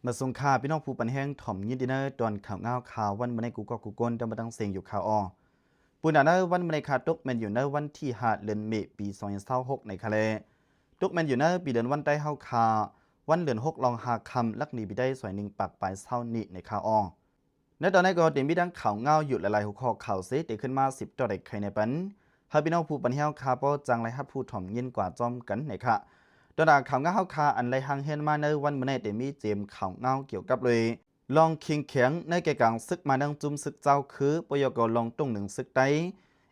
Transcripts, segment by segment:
ມາສົ່ງຂ່າວພີ່ນ້ອງຜູ້ປັນແຮງ ຖ່ອມຍິນດີເນີ ຕອນຂ່າວງາວຂ່າວວັນມື້ໃນ ກູ່ກອກກູ່ກົ້ນ ຕາມມາຕັ້ງເສັງຢູ່ຂ່າວອອ. ປຸນໜາໃນວັນມື້ໃນ ຄ່າຕົກແມ່ນຢູ່ໃນວັນທີຫ້າ ເດືອນເມ ປີສອງພັນຊາວຫົກ ໃນຄ່າແລ ຕົກແມ່ນຢູ່ໃນປີເດືອນວັນໄດ້ເຮົາຄ່າ ວັນເດືອນຫົກ ລອງຫ້າຄ່ຳ ລັກນີ້ປີໄດ້ ສອງພັນໜຶ່ງປາກປາຍຊາວນີ້ ໃນຄ່າອອ. ໃນຕອນນີ້ກໍໄດ້ມີດັ່ງຂ່າວງາວຢູ່ຫຼາຍໆຫົວຂໍ້ຂ່າວເສ ໄດ້ຂຶ້ນມາສືບຕໍ່ໄດ້ໄຂແນະປັນ ໃຫ້ພີ່ນ້ອງຜູ້ປັນແຮງເຮົາຄ່າ ພໍຈັ່ງໄດ້ຮັບຮູ້ຖ່ອມຍິນກວ່າພ້ອມກັນ ໃນຄ່າ. ຕອນໜ້າຂ່າວງາວເຮົາຄ່າ ອັນໄດ້ຮ່າງຮຽນມາໃນວັນມື້ໃນ ໄດ້ມີເຈັມຂ່າວງາວກ່ຽວກັບເລີຍ ລອງເຄັ່ງແຂງໃນແກ່ກາງສຶກມານ ທັງຈຸ້ມຊຶກເຈົ້າຄື ປຍກ ລອງຕົງໜຶ່ງຊຶກໄຕ້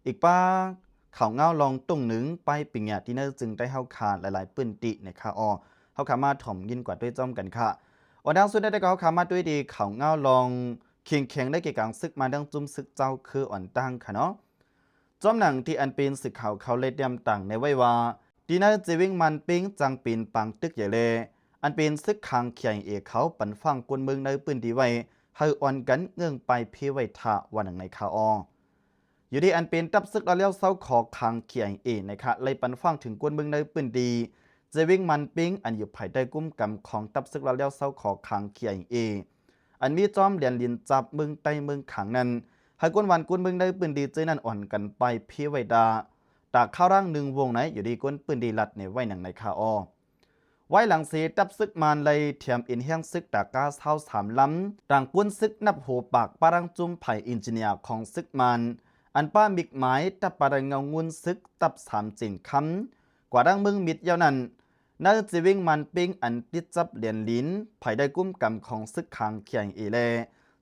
ອີກປະ ຂ່າວງາວລອງຕົງໜຶ່ງປາຍປີເນຍທີ່ໃນຈຶ່ງໄດ້ເຮົາຄ່າ ຫຼາຍໆພື້ນທີ່ ໃນຄ່າອອ. ເຮົາຄ່າມາຖ່ອມຍິນກວ່າດ້ວຍພ້ອມກັນຄ່າ. ອັນດັງສຸດໃນແຕ່ກໍເຮົາຄ່າມາດ້ວຍທີ່ຂ່າວງາວລອງເຄັ່ງແຂງໃນແກ່ກາງຊຶກມານ ທັງຈຸ້ມຊຶກເຈົ້າຄື ອ່ອນຕ່າງຄ່າເນາະ. ຈ້ອມໜັງທີ່ອັນເປັນສື່ຂ່າວເຂົາໄດ້ຕຽມຕັ້ງແນະໄວ້ວ່າ ທີ່ໃນເຈວຽງມານເປັງ ຈັ່ງເປັນປາງຕຶກໃຫຍ່ແລ ອັນເປັນຊຶກຂາງ KIA ເຂົາປັນຟັງຄົນເມືອງໃນພື້ນທີ່ໄວ້ ໃຫ້ອ່ອນກັນເງື່ອງໄປເພໄວ້ຖ້າ ວ່າໜັງໃນຄ່າອອ. ຢູ່ທີ່ອັນເປັນຕັບຊຶກລາວລຽວຊາວຂໍຂາງ KIA ໃນຄ່າ ໄລ່ປັນຟັງເຖິງຄົນເມືອງໃນພື້ນທີ່ ເຈວຽງມານເປັງ ອັນຢູ່ພາຍໃຕ້ກຸ້ມກຳຂອງຕັບຊຶກລາວລຽວຊາວຂໍຂາງ KIA ອັນມີຈອມແດນລິນຈັບເມືອງໃຕ້ເມືອງຂ້າງນັ້ນ ໃຫ້ຄົນບ້ານຄົນເມືອງໃນພື້ນທີ່ເຈີນັ້ນອ່ອນກັນໄປເພໄວ້ຖ້າ ຕາຂ່າວທາງໜຶ່ງວົງໃນ ຢູ່ທີ່ຄົນພື້ນທີ່ລັດແນະໄວ້ໜັງໃນຄ່າອອ. ໄວ້ຫຼັງເສ ຕັບຊຶກມານໄລ່ຖຽມເອັນແຮງຊຶກຕາກ້າຊາວສາມລຳ ຕ່າງປຸ້ນຊຶກນັບຫົວປາກ ປະທັງຈຸ້ມຝ່າຍເອັນຈິເນຍຂອງຊຶກມານ ອັນປະມິກໝາຍ ຕັບປະທັງເງົາງຸ່ນຊຶກ ຕັບສາມເຈັນຄຳ ກວ່າທາງເມືອງມິດຍາວນັ້ນ ໃນເຈວຽງມານເປັງ ອັນຕິດກັບແດນລິນ ພາຍໃຕ້ກຸ້ມກຳຂອງຊຶກຂາງ KIA ແລ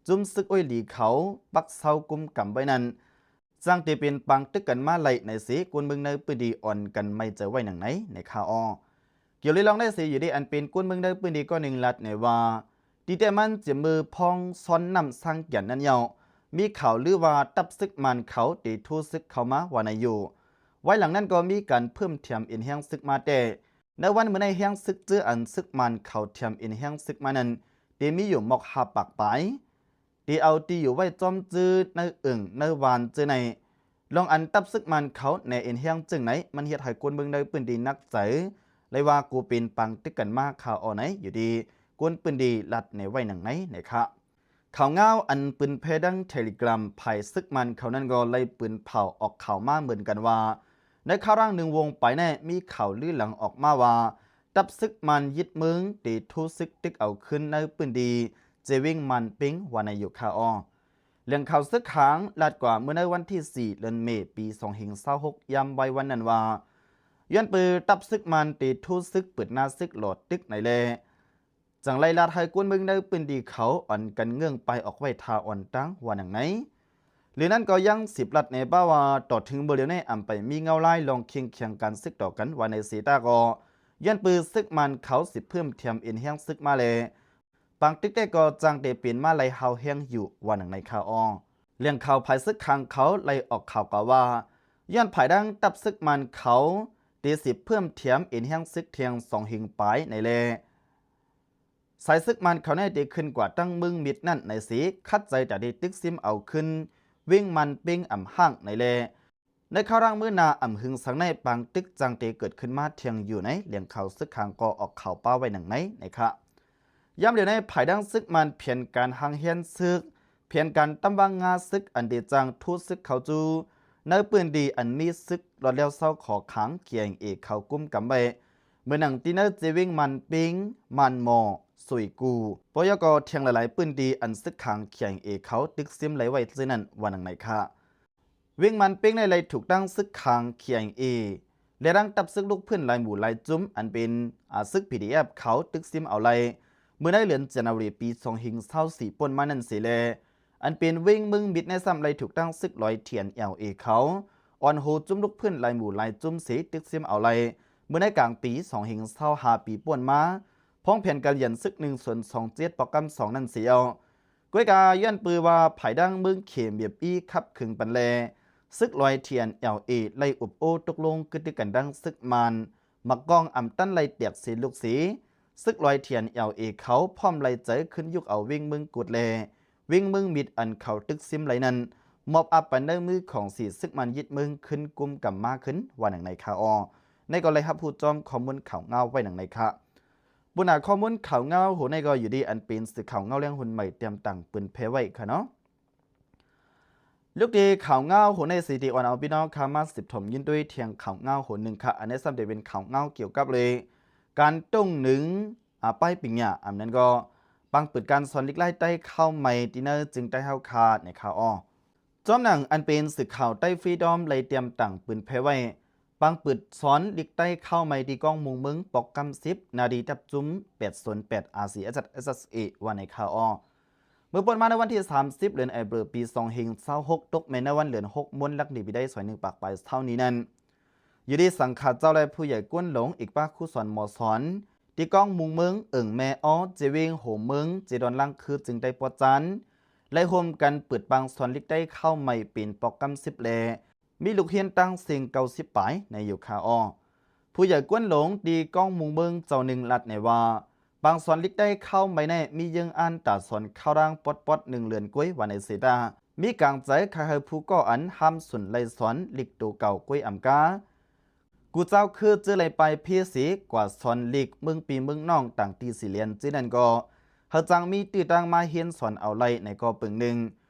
ຈຸ້ມຊຶກໂອ້ຍຫຼີເຂົາປັກເຊົາກຸ້ມກຳໄວ້ນັ້ນ ຈັ່ງໄດ້ເປັນປາງຕຶກກັນມາໄລ່ໃນເສ ຄົນເມືອງໃນພື້ນທີ່ອ່ອນກັນໄໝ້ໃຈໄວ້ໜັງໃນ ໃນຄ່າອອ. ກ່ຽວເລື່ອງໃນເສ ຢູ່ທີ່ອັນເປັນຄົນເມືອງໃນພື້ນທີ່ ກໍໜຶ່ງລັດແນະວ່າ ທີ່ແຕ່ມັນຈະມືພອງຊ້ອນນ້ຳສ້າງກຽນນັ້ນເຍົາ ມີຂ່າວລືວ່າ ຕັບຊຶກມານເຂົາໄດ້ໂທຊຶກເຂົ້າມາວ່າໃນຢູ່ ໄວ້ຫຼັງນັ້ນກໍມີການເພີ່ມຖຽມເອັນແຮງຊຶກມາແຕ່ ໃນວັນມື້ໃນແຮງຊຶກເຈີອັນຊຶກມານເຂົາຖຽມເອັນແຮງຊຶກມານັ້ນ ໄດ້ມີຢູ່ໝອກຫ້າປາກປາຍ ທີ່ເອົາທີ່ຢູ່ໄວ້ຈອມຈື່ ໃນເອີ່ງໃນວານເຈີໃນ ລອງອັນຕັບຊຶກມານເຂົາແນເອັນແຮງເຈີໃນ ມັນເຮັດໃຫ້ຄົນເມືອງໃນພື້ນທີ່ໜັກໃຈ ແລະວ່າກູເປັນປາງຕຶກກັນມາຄ່າອອໃນ ຢູ່ທີ່ຄົນພື້ນທີ່ລັດແນະໄວ້ໜັງໃນ ໃນຄ່າ. ຂ່າວງາວອັນປືນແຜ່ດັ່ງເທເລກຣາມ ຝ່າຍຊຶກມານເຂົານັ້ນກໍໄລ່ປືນເຜົາອອກຂ່າວມາເໝືອນກັນວ່າ ໃນຂ່າວທາງໜຶ່ງວົງໄປແນະ ມີຂ່າວລືຫຼັງອອກມາວ່າ ຕັບຊຶກມານຍຶດເມືອງ ໄດ້ໂທຊຶກຕຶກເອົາຄືນໃນພື້ນທີ່ເຈວຽງມານເປັງ ວ່າໃນຢູ່ຄ່າອອ. ແຫຼ່ງຂ່າວຊຶກຂາງລາດກວ່າເມື່ອໃນວັນທີສີ່ ເດືອນເມ ປີສອງພັນຊາວຫົກ ຍາມໄວວານນັ້ນວ່າ ຍ້ອນປືນຕັບຊຶກມານໄດ້ໂທຊຶກເປີດໜ້າຊຶກຫຼໍ່ຕຶກໃນແລ ຈັ່ງໄລ່ລາດໃຫ້ຄົນເມືອງໃນພື້ນທີ່ເຂົາອ່ອນກັນເງື່ອງໄປອອກໄວ້ຖ້າອ່ອນຕັ້ງ ວ່າໜັງໃນ. ຫຼືນັ້ນກໍຍັງສືບລັດແນະວ່າ ຕໍ່ເຖິງມື້ດຽວໃນອຳໄປມີເງົາລາຍລອງເຄັ່ງແຂງການຊຶກຕໍ່ກັນ ວ່າໃນເສຕາກໍ ຍ້ອນປືນຊຶກມານເຂົາຊິເພີ່ມຖຽມເອັນແຮງຊຶກມາແລ ປາງຕຶກແຕ່ກໍຈັ່ງໄດ້ເປັນມາໄລ່ຮາວແຮງຢູ່ ວ່າໜັງໃນຄ່າອອ. ແຫຼ່ງຂ່າວຝ່າຍຊຶກຂາງເຂົາໄລ່ອອກຂ່າວກ່າວວ່າ ຍ້ອນພາຍຫຼັງຕັບຊຶກມານເຂົາໄດ້ຊິເພີ່ມຖຽມເອັນແຮງຊຶກແທ່ງສອງເຮງປາຍໃນແລ ສາຍຊຶກມານເຂົາໃນໄດ້ຂຶ້ນກວ່າຕັ້ງເມືອງມິດນັ້ນໃນເສ ຂັດໃຈຈະໄດ້ຕຶກຊິມເອົາຄືນວຽງມານເປັງອຳຫ້າງໃນແລ ໃນຄາວທາງມື້ໜ້າອຳຫຶງສັງໃນ ປາງຕຶກຈັ່ງໄດ້ເກີດຂຶ້ນມາແທ່ງຢູ່ໃນ ແຫຼ່ງຂ່າວຊຶກຂາງກໍອອກຂ່າວປະໄວ້ໜັງໃນ ໃນຄ່າ. ຍາມດຽວໃນພາຍຫຼັງຊຶກມານແຜນການຮ່າງແຮງຊຶກ ແຜນການຕຳວາງງາຊຶກ ອັນໄດ້ຈ້າງໂທຊຶກເຂົ້າສູ່ໃນພື້ນທີ່ອັນມີຊຶກລອດແລ້ວເຊົາຂໍຂາງ KIA ເຂົາກຸ້ມກຳໄວ້ ເໝືອນໜັງທີ່ໃນເຈວຽງມານເປັງ, ມານໝໍ້, ສວຍກູ່, ປຍກ ແທ່ງຫຼາຍໆພື້ນທີ່ ອັນຊຶກຂາງ KIA ເຂົາຕຶກຊິມໄລ່ໄວ້ເຊັ່ນນັ້ນ ວ່າໜັງໃນຄ່າ. ວຽງມານເປັງໃນໄລ່ຖືກຕັ້ງຊຶກຂາງ KIA ແລະ ຕັ້ງຕັບຊຶກລຸກພື້ນຫຼາຍໝູ່ຫຼາຍຈຸ້ມ ອັນເປັນ ອາ ຊຶກ PDF ເຂົາຕຶກຊິມເອົາໄລ່ ເມື່ອໃນເດືອນຈັນນາວາຣີ ປີສອງພັນຊາວສີ່ ປົນມານັ້ນເສແລ ອັນເປັນວຽງເມືອງມິດໃນຊ້ຳໄລ່ຖືກຕັ້ງຊຶກລອຍ TNLA ເຂົາ ອ່ອນໂຫຈຸ້ມລຸກພື້ນຫຼາຍໝູ່ຫຼາຍຈຸ້ມເສ ຕຶກຊິມເອົາໄລ່ ເມື່ອໃນກາງປີສອງພັນຊາວຫ້າ ປີປ່ວນມາ ພ້ອມແຜນການລຽນຊຶກໜຶ່ງສູນສອງເຈັດ ປອກກຳສອງນັ້ນເສອອກ. ກ້ວຍກາຍ້ອນປືວ່າ ພາຍດັ່ງເມືອງເຂມບຽບອີ່ຂັບເຄິ່ງປັນແລ ຊຶກລອຍ TNLA ໄລ່ອຸບໂອ້ຕົກລົງກຶດຕຶກກັນດັ່ງຊຶກມານ ໝາກກ້ອງອຳຕັນໄລ່ແຕກເສລູກເສ ຊຶກລອຍ TNLA ເຂົາພ້ອມໄລ່ໃຈຂຶ້ນຍຸກເອົາວຽງເມືອງກຸດແລ ວຽງເມືອງມິດ ອັນເຂົາຕຶກຊິມໄລ່ນັ້ນ ມອບອາບໄປໃນມືຂອງສີຊຶກມານຍຶດເມືອງຂຶ້ນກຸ້ມກຳມາຂຶ້ນ ວ່າໜັງໃນຄ່າອອ. ໃນກໍໄດ້ຮັບຮູ້ຈ້ອມຂໍ້ມູນຂ່າວງາວໄວ້ໜັງໃນຄ່າ. ບຸນໜ້າຂໍ້ມູນຂ່າວເງົາຫົວໃນກໍຢູ່ທີ່ອັນເປັນສື່ຂ່າວເງົາແລງຮຸ່ນໃໝ່ຕຽມຕ່າງປືນແຜ່ໄວ້ຄ່ະເນາະ. ລຸກທີ່ຂ່າວເງົາຫົວໃນສີຕີອອນເອົາພີ່ນ້ອງຂ້າມາສືບຖົມຍິນດ້ວຍແທງຂ່າວເງົາຫົວໜຶ່ງຄ່ະ. ອັນນີ້ຊ້ຳໄດ້ເປັນຂ່າວເງົາກ່ຽວກັບເລື່ອງການຕົງໜຶງ ອາ ປາຍປິງຍາ ອຳນັ້ນກໍປາງປືດການສອນລິກລາຍໃຕ້ຄາວໃໝ່ທີ່ໃນຈຶ່ງໃຕ້ເຮົາຄ່ະ ໃນຂ່າວອອ ຈ້ອມໜັງອັນເປັນສື່ຂ່າວໃຕ້ຟຣີດອມໄດ້ຕຽມຕັ້ງປືນແຜ່ໄວ້ ປາງປືດສອນລິກໃຕ້ຄາວໃໝ່ທີ່ກອງມຸງເມືອງ ປອກກຳສິບ ນາດີຕັບຈຸ້ມແປດສູນແປດ ອາຊີ ເອັສເອັສເອ ວ່າໃນຂ່າວອອ ເມື່ອປ່ນມາໃນວັນທີສາມສິບ ເດືອນເອເປີ ປີສອງພັນຊາວຫົກ ຕົກແມ່ນໃນວັນເດືອນຫົກ ມົນລັກນີ້ປີໄດ້ສອງພັນໜຶ່ງປາກປາຍຊາວນີ້ນັ້ນ ຢູ່ທີ່ສັງຂະເຈົ້າ ແລະ ຜູ້ໃຫຍ່ກວນຫຼົງ ອີກປະຄູສອນໝໍສອນ ທີ່ກອງມຸງເມືອງ ເອີ່ງແມ່ອໍ ເຈວຽງໂຫເມືອງ ເຈດອນລາງຄື ຈຶ່ງໃຕ້ປວດຈັນ ໄດ້ຮ່ວມກັນເປີດປາງສອນລິກໃຕ້ຄາວໃໝ່ເປັນປອກກຳສິບ ແລະ ມີລູກຮຽນຕັ້ງເສັງເກົ້າສິບປາຍໃນຢູ່ຄ່າອໍ. ຜູ້ໃຫຍ່ກວນຫຼົງທີ່ກອງມຸງເມືອງເຈົ້າໜຶ່ງລັດໃນວ່າ ປາງສອນລິກໃຕ້ຄາວໃໝ່ໃນມີເຢິງອ່ານຕາສອນຄາວດາງປອດໆ ໜຶ່ງເດືອນກວ່າຍວ່າໃນເສຍຕາ ມີກາງໃຈຄາຍໃຫ້ຜູ້ກໍ່ອັນຫ້າມສຸນໄລ່ສອນລິກໂຕເກົ່າກວ່າຍອຳກາ ກູເຈົ້າຄືເຈີໄລປາຍເພເສກວ່າສອນລິກເມືອງປີເມືອງນ້ອງຕ່າງທີ່ຊິລຽນເຈີນັ້ນກໍ ເຮົາຈັ່ງມີຕື້ຕັ້ງມາຮຽນສອນເອົາໄລ່ໃນກໍເປີງໜຶ່ງ.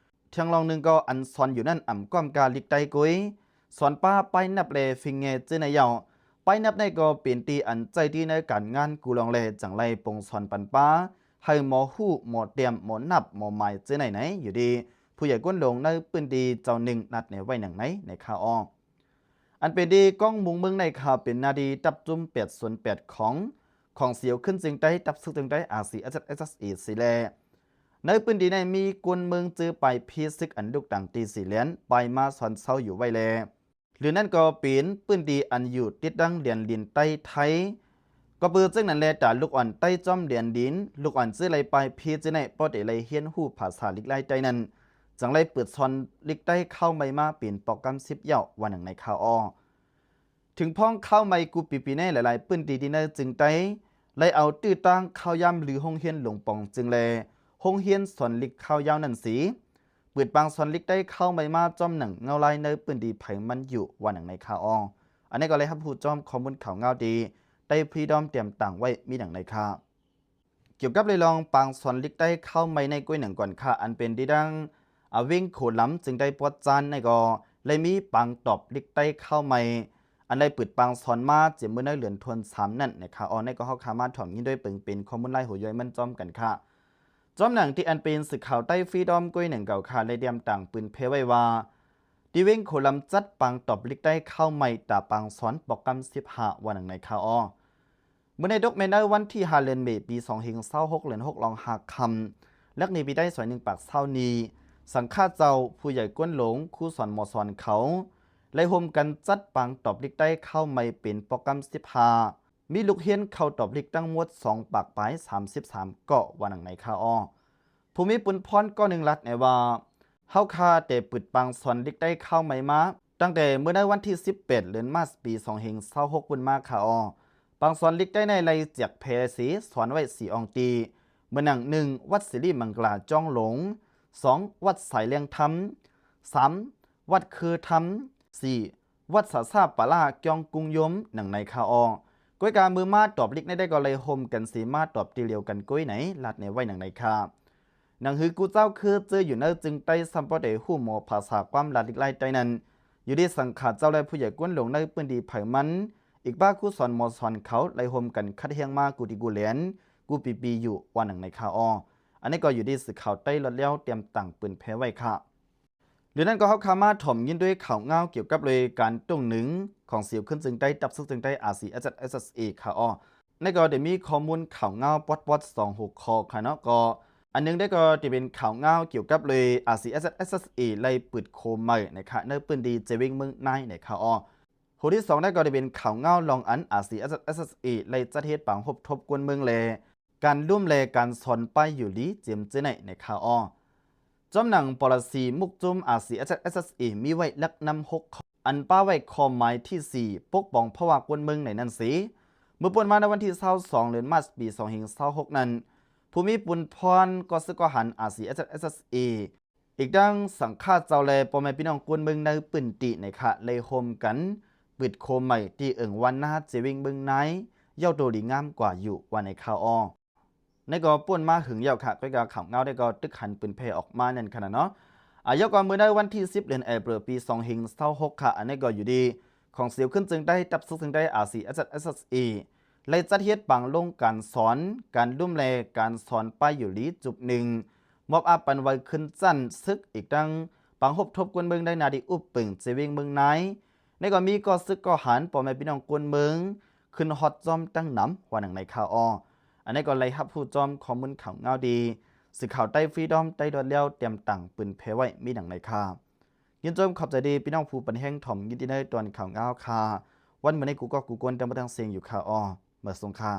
ທຽງລອງໜຶ່ງກໍອັນສອນຢູ່ນັ້ນອຳກ້ອມກາລິກໃຕ້ກຸ້ຍ ສອນປ້າປ້າຍນັບແລຝິງແງ່ເຈີໃນເຍົາ ປ້າຍນັບໃນກໍເປັນທີ່ອັນໃຈດີໃນການງານກູລອງແລ ຈັ່ງໄລ່ປົງສອນປັນປ້າ ໃຫ້ໝໍຮູ້ ໝໍຕຽມ ໝໍນັບ ໝໍໝາຍເຈີໃນໃນ ຢູ່ດີ ຜູ້ໃຫຍ່ກວນຫຼົງໃນພື້ນທີ່ເຈົ້າໜຶ່ງນັດແນໄວ້ໜັງໃນ ໃນຂ່າວອອກ. ອັນເປັນທີ່ກອງມຸງເມືອງໃນຂ່າວເປັນນາດີຕັບຈຸ້ມແປດສູນແປດຂອງ ຂອງສຽວຂຶ້ນເຊງໃຕ້ ຕັບຊຶກເຊງໃຕ້ ອາຊີ ເອັສເອັສເອ ສີແລ ໃນພື້ນທີ່ໃນມີກວນເມືອງເຈີປາຍພີຊຶກອັນລຸກຕ່າງທີ່ສີແລນ ປາຍມາສອນເຊົາຢູ່ໄວ້ແລ ຫຼືນັ້ນກໍເປັນພື້ນທີ່ອັນຢູ່ຕິດດັງແດນດິນໃຕ້ໄທ ກໍເປີເຊິ່ງນັ້ນແລ ຕາລູກອ່ອນໃຕ້ຈ້ອມແດນດິນ ລູກອ່ອນເຈີໄລປາຍພີເຈີໃນ ພໍໄດ້ໄລ່ຮຽນຮູ້ພາສາລິກລາຍໃຕ້ນັ້ນ ຈັ່ງໄລ່ເປີດສອນລິກໃຕ້ຄາວໃໝ່ມາເປັນປອກກຳສິບເຍົາ ວ່າໜັງໃນຂ່າວອອກ. ເຖິງພ້ອງຄາວໃໝ່ກູປີປີໃນ ຫຼາຍໆພື້ນທີ່ທີ່ໃນຈຶ່ງໃຕ້ ໄລ່ເອົາຕື້ຕັ້ງຄາວຍາມ ຫຼື ໂຮງຮຽນຫຼົງປອງຈຶ່ງແລ ໂຮງຮຽນສອນລິກຄາວຍາວນັ້ນສີ ເປີດປາງສອນລິກໃຕ້ຄາວໃໝ່ມາ ຈ້ອມໜັງເງົາລາຍໃນພື້ນທີ່ໃຜມັນຢູ່ ວ່າໜັງໃນຂ່າວອອກ. ອັນນີ້ກໍໄດ້ຮັບຮູ້ຈ້ອມຂໍ້ມູນຂ່າວເງົາທີ່ ໄຕ້ຟຣີດອມຕຽມຕັ້ງໄວ້ມີດັ່ງໃນຄ່າ. ກ່ຽວກັບເລື່ອງປາງສອນລິກໃຕ້ຄາວໃໝ່ໃນກ້ວຍໜັງກ່ອນຄ່າ ອັນເປັນທີ່ດັ່ງ ອາ ເວັງໂຂລຳ ຈຶ່ງໄດ້ປວດຈັນໃນກໍໄດ້ມີປາງຕອບລິກໃຕ້ຄາວໃໝ່ ອັນໄດ້ເປີດປາງສອນມາຈຽມມື້ໃນເດືອນທວນສາມນັ້ນໃນຄ່າອອນໃນກໍເຮົາຄ່າມາຖ່ອມຍິນດ້ວຍເບິ່ງເປັນຂໍ້ມູນລາຍຫົວຍ່ອຍມັນຈ້ອມກັນຄ່າ. ຈ້ອມໜັງທີ່ອັນເປັນສື່ຂ່າວໃຕ້ຟຣີດອມກ້ວຍໜັງເກົ່າຄ່າ ໄດ້ຕຽມຕັ້ງປືນແຜ່ໄວ້ວ່າ ທີ່ເວັງໂຂລຳຈັດປາງຕອບລິກໃຕ້ຄາວໃໝ່ຕາປາງສອນປອກກຳສິບຫ້າ ວ່າໜັງໃນຄ່າອອກ. ມື້ໃນຕົກແມ່ນໃນວັນທີຫ້າ ເດືອນເມ ປີສອງພັນຊາວຫົກ ເດືອນຫົກລອງຫ້າຄ່ຳ ລັກນີ້ປີໄດ້ສອງພັນໜຶ່ງປາກຊາວນີ້ ສັງຄະເຈົ້າ ຜູ້ໃຫຍ່ກວນຫຼົງ ຄູສອນໝໍສອນເຂົາ ໄດ້ຮ່ວມກັນຈັດປາງຕອບລິກໃຕ້ຄາວໃໝ່ເປັນປອກກຳສິບຫ້າ ມີລູກຮຽນເຂົ້າຕອບລິກທັງໝົດສອງປາກປາຍສາມສິບສາມກໍ ວ່າໜັງໃນຄ່າອອກ. ຜູ້ມີປຸນພອນກໍໜຶ່ງລັດໃນວ່າ ເຮົາຄ່າແຕ່ປຶດປາງສອນລິກໃຕ້ຄາວໃໝ່ມາ ຕັ້ງແຕ່ມື້ໃນວັນທີສິບແປດ ເດືອນມາດ ປີສອງພັນຊາວຫົກ ພຸ້ນມາຄ່າອອກ. ປາງສອນລິກໃຕ້ໃນໄລ່ຈຽກແຜ່ເສສອນໄວ້ສີ່ອ່ອງຕີ ເໝືອນໜັງ ໜຶ່ງ ວັດສິລິມັງກະລາຈ້ອງຫຼົງ, ສອງ ວັດສາຍແລງທຳ, ສາມ ວັດເຄີທຳ, ສີ່ ວັດສາສາປາລາກ່ອງກຸງຍົມ ໜັງໃນຄ່າອອກ. ກ້ວຍກາມືມາຕອບລິກໃນໄດ້ກໍໄລ່ໂຮມກັນເສມາຕອບຕີລຽວກັນກ້ວຍໃນ ລັດໃນໄວ້ໜັງໃນຄ່າ. ໜັງຮືກູເຈົ້າຄືເຈີຢູ່ໃນຈຶ່ງໃຕ້ ສ່ຳພໍໄດ້ຮູ້ໝໍພາສາຄວາມລາດລິກລາຍໃຕ້ນັ້ນ ຢູ່ທີ່ສັງຂະເຈົ້າ ແລະ ຜູ້ໃຫຍ່ກວນຫຼົງໃນພື້ນທີ່ໃຜມັນ ອີກປະຄູສອນໝໍສອນເຂົາໄລ່ໂຮມກັນຂັດແຮງມາກູທີ່ກູແລນ ກູປີປີຢູ່ ວ່າໜັງໃນຄ່າອອກ. ອັນນີ້ກໍຢູ່ທີ່ສື່ຂ່າວໃຕ້ລອດແລ້ວຕຽມຕັ້ງປືນແຜ່ໄວ້ຄ່າ. ຫຼືນັ້ນກໍເຮົາຂ້າມາຖ່ອມຍິນດ້ວຍຂ່າວເງົາກ່ຽວກັບເລື່ອງການຕົງໜຶງຂອງສຽວຂຶ້ນເຊີງໃຕ້ ຕັບຊຶກເຊີງໃຕ້ ອາຊີ ເອັສເອັສເອ ຄ່າອອກ. ໃນກໍໄດ້ມີຂໍ້ມູນຂ່າວເງົາປອດໆ ສອງຫົວຂໍ້ຄ່າເນາະ ກໍອັນໜຶ່ງໄດ້ກໍຈະເປັນຂ່າວເງົາກ່ຽວກັບເລື່ອງ ອາຊີ ເອັສເອັສເອ ໄລ່ປຶດໂຄໃໝ່ໃນຄ່າ ໃນພື້ນທີ່ເຈວຽງເມືອງນາຍໃນຄ່າອອກ. ຫົວທີສອງໄດ້ກໍໄດ້ເປັນຂ່າວເງົາລອງອັນ ອາຊີ ເອັສເອັສເອ ໄລ່ຈັດເຮັດປາງຮົບທົບກວນເມືອງ ແລະ ການລຸ່ມ ແລະ ການສອນປ້າຍຢູ່ລີເຈມເຈີໃນ ໃນຄ່າອອກ. ຈ້ອມໜັງປໍລະສີມຸກຈຸ້ມ ອາຊີ ເອັສເອັສເອ ມີໄວ້ຫຼັກນຳຫົກຂໍ້ ອັນປ້າໄວ້ຂໍ້ໝາຍທີສີ່ ປົກປ້ອງພາວະກວນເມືອງໃນນັ້ນເສ. ເມື່ອປ່ນມາໃນວັນທີຊາວສອງ ເດືອນມາດ ປີສອງພັນຊາວຫົກນັ້ນ ຜູ້ມີປຸນພອນກໍຊຶກກໍຫັນ ອາຊີ ເອັສເອັສເອ ອີກທັງສັງຄະເຈົ້າ ແລະ ພໍ່ແມ່ພີ່ນ້ອງກວນເມືອງໃນພື້ນທີ່ໃນຄ່າ ໄດ້ໂຮມກັນປຶດໂຄໃໝ່ທີ່ເອີ່ງວັນນາ ເຈວຽງເມືອງນາຍ ເຍົາໂຕດີງາມກວ່າຢູ່ ວ່າໃນຂ່າວອໍ. ໃນກໍປົນມາຫຶງແລ້ວຂະ ກໍກະຂ່າວງາວໄດ້ກໍຕຶກຫັນປືນແຜ່ອອກມານັ້ນຂະນະເນາະ. ອາ ເຍົາກໍມື້ໃນວັນທີສິບ ເດືອນເອເປີ ປີສອງພັນຊາວຫົກຂະ ອັນນີ້ກໍຢູ່ດີ ຂອງສຽວຂຶ້ນເຊິ່ງໄດ້ ຕັບຊຶກເຊິ່ງໄດ້ ອາຊີເອັສເອັສ ເອັສເອັສອີ ໄດ້ຈັດເຮັດປາງລົງການສອນ ການລຸ່ມແລການສອນປ້າຍຢູ່ຫຼີຈຸບໜຶ່ງ ມອບອາປັນໄວ້ຂຶ້ນຊັ້ນຊຶກ ອີກທັງປາງຮົບທົບກວນເມືອງໄດ້ໜ້າທີ່ອຸບເປິງເຈວຽງເມືອງນາຍ ໃນກໍມີກໍຊຶກກໍຫານ ພໍ່ແມ່ພີ່ນ້ອງກວນເມືອງ ຂຶ້ນຮອດຈອມຕັ້ງນຳ ວ່າໜັງໃນຂ່າວອໍ. ອັນນີ້ກໍໄດ້ຮັບຮູ້ຈອມຂໍ້ມູນຂ່າວງາວດີ ສື່ຂ່າວໄຕ້ຟຣີດອມ ໄຕ້ດອດແລ້ວ ຕຽມຕັ້ງປືນແຜ່ໄວ້ ມີໜັງໃນຄ່າ. ຍິນຊົມຂອບໃຈດີ ພີ່ນ້ອງຜູ້ປັນແຮງຖ່ອມຍິນດີໃນຕອນຂ່າວງາວຄ່າ. ວັນມື້ໃນ ກູກໍກູກວນ ຕຽມມາທັງເສັງຢູ່ຄ່າອໍ ມາສົ່ງຄ່າ.